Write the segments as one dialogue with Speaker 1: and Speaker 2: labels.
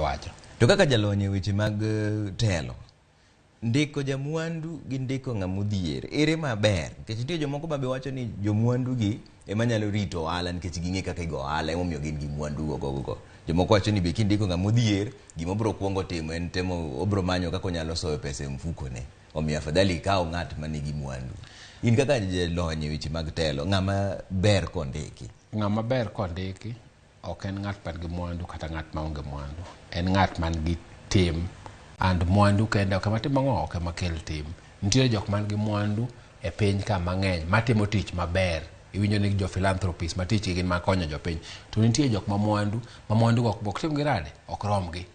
Speaker 1: wacho.
Speaker 2: To kaka jalony e weche mag telo, ndiko jamwandu gi ndiko ng'ama odhier, ere maber? Nikech nitie jomoko ma be wacho ni jomwandu gi ema nyalo rito ohala nikech ging'e kaka igo ohala, emomiyo gin gi mwandu go go go. Jomoko wacho ni be kindiko ng'ama odhier, gima obro kuongo timo en temo obro manyo kaka onyalo soyo pesa e mfuko ne. Omiyo afadhali ikaw ng'at manigi mwandu. In kaka jalony e weche mag telo, ng'ama ber kondiki?
Speaker 1: Ng'ama ber kondiki ok en ng'at man gi mwandu kata ng'at maonge mwandu. En ng'at man gi tim. And mwandu kende ok ema tim ang'o? Ok ema kel tim. Nitiere jok man gi mwandu e piny ka mang'eny matimo tich maber. Iwinjo ni jo philanthropist ma tich gi gin mar konyo jopiny. To nitie jok ma mwandu, ma mwandu go ok tim gi nade? Ok rom gi.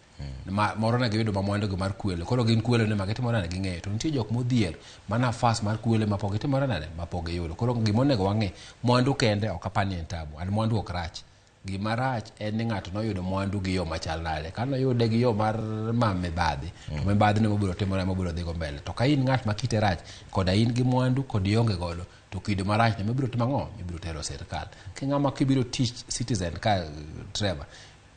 Speaker 1: Ma, moro ne giyudo ma mwandu gi mar kwelo. Koro gin kwelo ne ma gitimo nade? Ging'eyo. To nitie jok modhier ma nafas mar kwelo ma pok gitimo nade? Ma pok giyudo. Koro gima onego wang'e, mwandu kende ok apar ni en tabu. And mwandu ok rach. Gima rach en ni ng'ato noyudo mwandu gi yo machal nade. Ka noyude gi yo mar ma mibadhi, to mibadhi no mobiro timore mobiro dhigo mbele. To ka in ng'at ma kite rach, koda in gi mwandu kod ionge godo, to kido marach no mibiro timo ang'o? Mibiro tero sirkal. Ki ng'ama kibiro tich citizen ka Trevor,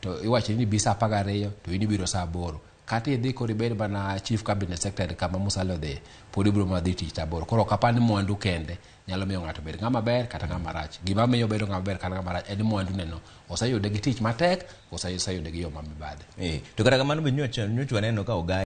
Speaker 1: to iwacho ni bi saa 12 to in ibiro saa 8. Kata idhi koro ibed mana chief cabinet secretary kama Musalia odhiye, pod ibiro mana dhi tich saa 8. Koro ok apar ni mwandu kende nyalo miyo ng'ato bed ng'ama ber kata ng'ama rach. Gima miyo obedo ng'ama ber kata ng'ama rach en ni mwandu neno oseyude gi tich matek, koso oseyude gi yo ma mibadhi.
Speaker 2: To kata kamano be nyocha waneno ka ogai